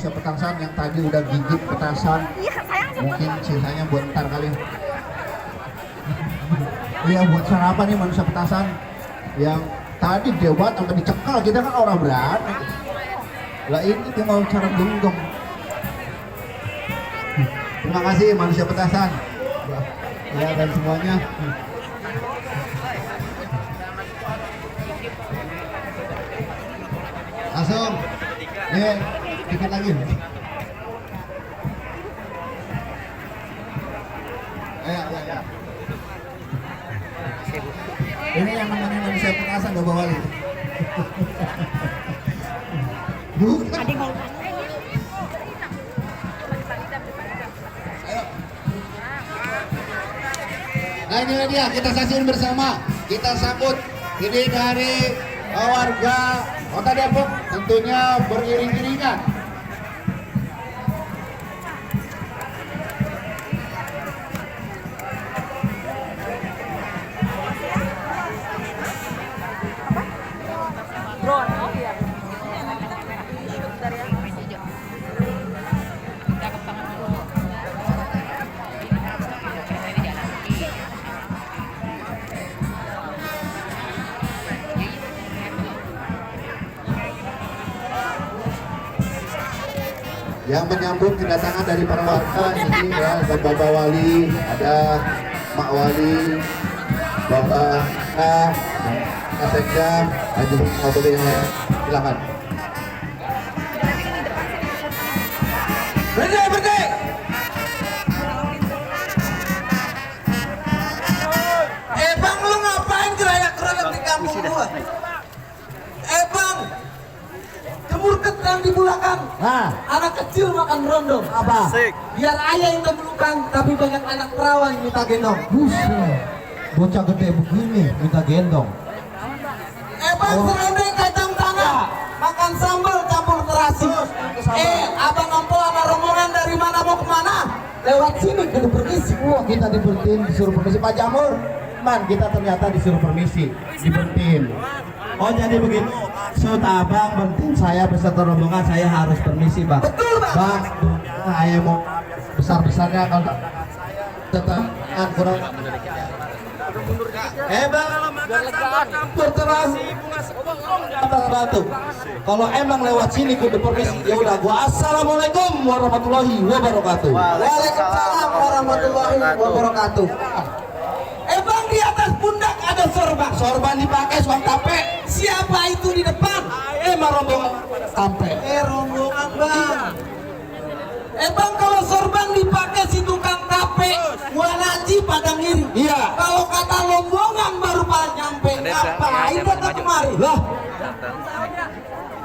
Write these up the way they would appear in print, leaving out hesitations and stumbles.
manusia petasan yang tadi udah gigit petasan. Mungkin sisanya buat ntar kali. Iya buat sarapan nih manusia petasan yang tadi dia buat sampai dicekal, kita kan orang berani. Lah ini dia mau cara genggam. Terima kasih manusia petasan. Ya dan semuanya. Langsung. Nih, dikit lagi. Ya. Ini yang namanya manusia petasan Bapak Wali. Bukan. Ayo. Nah ini dia, kita saksikan bersama, kita sambut ini dari warga Kota Depok, tentunya beriring-iringan. Yang menyambut kedatangan dari para warga ini ya, ada Bapak Wali, ada Mak Wali, Bapak Sekda, ada Bapak yang lain. Silakan. Berhenti. Bang, lu ngapain gerayak-gerayak di kampung gua? Bang, jemur ketan di belakang. Nah, Anak kecil makan rondong. apa? Biar ayah yang keburukan, tapi banyak anak perawan minta gendong. Buset, bocah gede begini minta gendong. Bang, serundeng kacang tanah. Makan sambal campur terasi. Abang Ampo sama rombongan dari mana mau kemana? Lewat sini kudu permisi. Wah, kita diberhentiin, disuruh permisi Pak Jamur. Man, kita ternyata disuruh permisi, diberhentiin. Oh jadi begitu, maksud abang berhentiin saya beserta rombongan, saya harus permisi bang. Betul bang. Bang, saya mau besar-besarnya kalau tetap kurang. Bang, berterasi atas batu. Kalau emang lewat sini kudu permisi, ya udah gua assalamualaikum warahmatullahi wabarakatuh. Waalaikumsalam warahmatullahi wabarakatuh. Bang, di atas pundak ada sorban. Sorban dipakai suang tape. Siapa itu di depan? Rombongan tape. Rombongan bang. Bang, kalau sorban dipakai si tukang tape, walaji pada ngiri. Iya. Kalau kata rombongan baru pada nyampe. Ngapain datang kemari? Lah,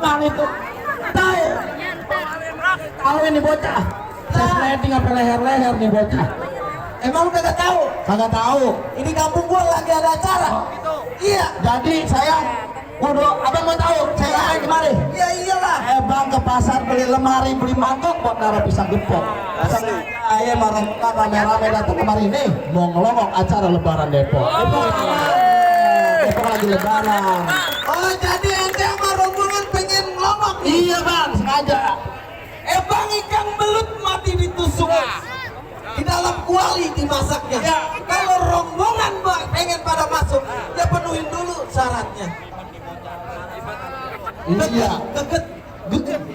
mana itu? Tahu. Tahu ini bocah. Saya sliding sampai leher-leher nih bocah. Emang udah gak tahu? Kagak tahu. Ini kampung gua lagi ada acara. Iya. Jadi saya kudu abang mau tahu saya ngapain kemari? Iya iyalah. Bang ke pasar beli lemari, beli mangkok buat naruh pisang gepok. Saya marah rame-rame datang kemari nih mau ngelongok acara Lebaran Depok. Depok lagi Lebaran. Oh jadi ente sama rombongan pengen ngelomok nih? Iya bang, sengaja. Bang, ikan belut mati ditusuk. Di dalam kuali dimasaknya. Ya. Kalau rombongan pengen pada masuk, ya penuhin dulu syaratnya. Iya. Geget.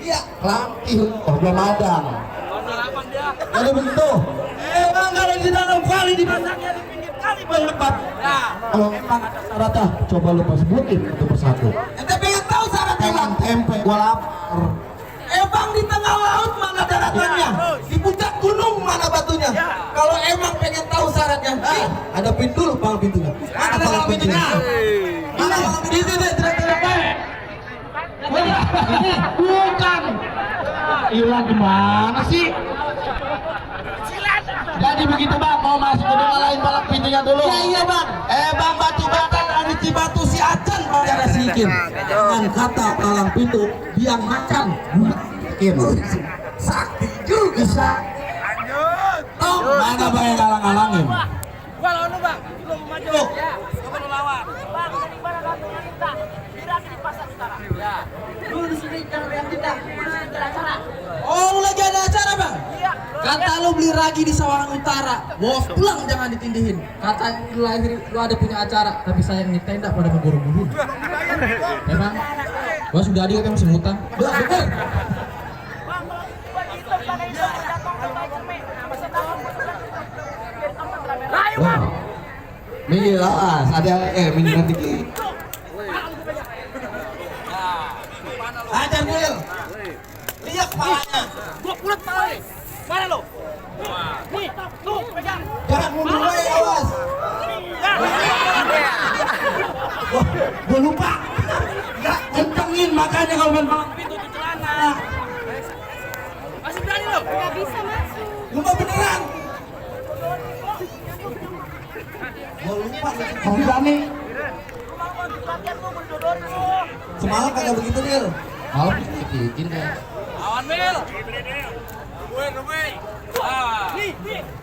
Iya. Latih, belum madang. Jadi begitu. Bang, kalau di dalam kuali dimasaknya di pinggir kali baru lebat. Nah, Kalau emang ada syaratnya, coba lupa sebutin itu persatu. ente pengen tahu syaratnya bang? Tempe, gua lapar. Bang, di tengah laut mana daratannya? Di puncak gunung mana batunya? Kalau emang pengen tahu syaratnya, hadapin dulu bang pintunya. Mana bang pintunya? Mana bang pintunya? Ini bukan. Hilang gimana sih? Jadi begitu bang, mau masuk ke rumah lain balap pintunya dulu. Iya bang. Bang batu bata dari Cibatu si Acan pada sikin. Jangan kata palang pintu biang macan. Sakti juga sah. Oh, mana bang yang ngalang-ngalangin? Gua lawan lu bang, lu mau maju. Ya, gua mau lawan. Bang, dari mana gantungnya kita? Diraki di pasar utara. Ya. Lu di sini jangan lihat kita. Lu di sini acara. Oh Kata lu beli ragi di Sawangan Utara, bawa pulang jangan ditindihin. Kata lu lahir lu ada punya acara, tapi sayang nih tenda pada ngeburu-buru. Emang, gua sudah adik kan masih ngutang. Betul. Wah. Ini jelas ada mini nanti. Ajar Mulil. Lihat kepalanya. Gua pulet pala nih. Mana lo? Nih, tuh pegang. Jangan mundur lagi, awas. Gua lupa. Nggak kencengin makanya kalau main palang pintu di celana. Masih berani lo? Nggak bisa masuk. Lupa beneran. Gua lupa. Kamu berani? Semalam kagak begitu, Dil. Malam dikitin deh. Awan Mil. Nungguin. Nih,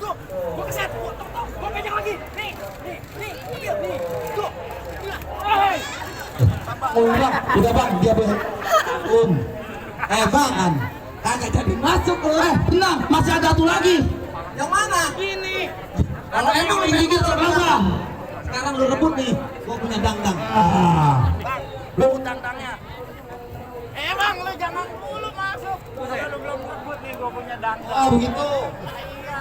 tuh. Gua keset. Gua pegang lagi. Nih. Tuh. Hei. Udah bang, dia Bang, kagak jadi masuk lu. tenang, masih ada satu lagi. Yang mana? Ini. Kalau emang lu gigit terbang. Sekarang lu rebut nih. Gua punya dangdang. Lu tantangnya. Emang lu jangan mulu masuk. Kalau lu belum rebut nih gua punya dangdang. Oh begitu.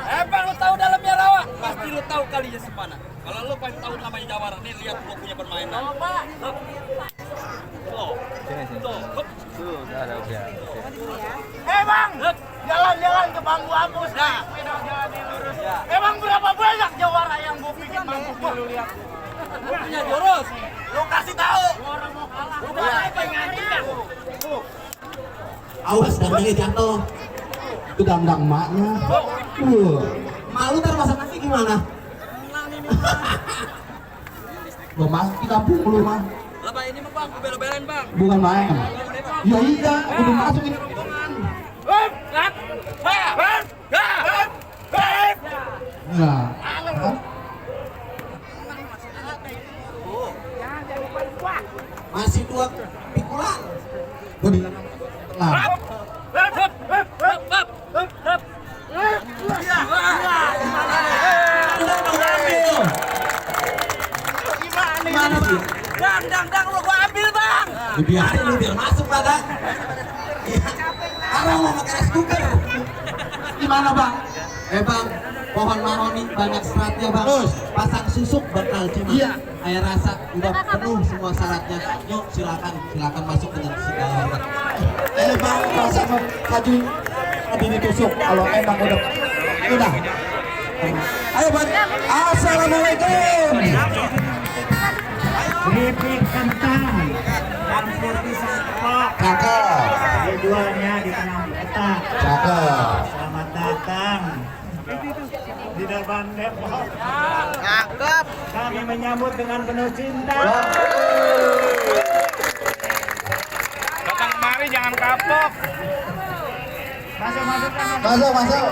Emang lu tahu dalamnya rawa? Pasti lu tahu kalinya semana. Kalau lu pengen tahu namanya Jawara, nih lihat gua punya permainan. Emang jalan-jalan ke bangku hapus nah. Emang berapa banyak Jawara yang gua bikin mampu lu lihat? Lu punya jurus. Lu kasih tahu. Orang mau kalah. Udah pengen Awas dangdangnya jatuh. Itu dangdang maknya. Malu ntar masak nasi gimana? Lo masuk di kampung lu mah. Apa ini mah bang, bela-belain bang. Bukan main. Ya iya, udah masuk ini. Nah, Masih dua pikulan. gue di nah. Gimana bang? Dang, lu gua ambil bang. Biarin lu biar masuk lah dah. Kalau mau pakai rice cooker. Gimana bang? Bang, pohon mahoni banyak seratnya bang. Terus? Pasang susuk bakal cuma. Iya. Air rasa udah penuh semua syaratnya. Yuk silakan masuk dengan segala hormat. Bang, masa maju tadi ditusuk kalau emang udah. Ayo bang, assalamualaikum. Keripik kentang campur pisang kok. Cakep, Keduanya di tengah otak. cakep. Selamat datang di depan Depok. Kami menyambut dengan penuh cinta. Datang kemari jangan kapok. Masuk. Masuk.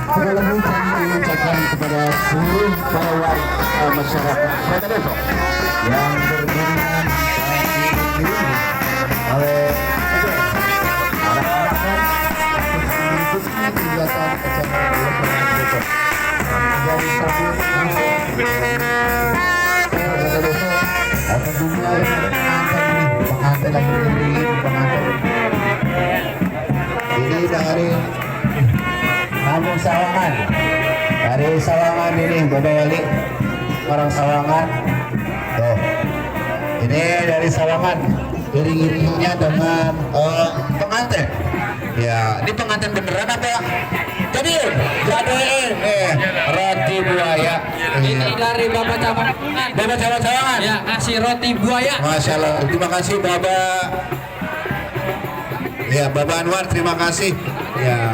Segala macam mengucapkan kepada seluruh para warga masyarakat Kota Depok yang beriringan oleh anak-anak kegiatan acara Lebaran Depok dari sambil akan dimulai pengantin lagi ini dari Kampung Sawangan, dari Sawangan ini Bapak Wali, orang Sawangan. Tuh, ini dari Sawangan, iring-iringnya dengan pengantin. Ya, ini pengantin beneran apa? Jadi roti buaya. Ini dari Bapak Camat. Bapak Sawangan. Ya, ngasih roti buaya. Masya Allah, terima kasih Bapak. Ya, Bapak Anwar, terima kasih. Ya.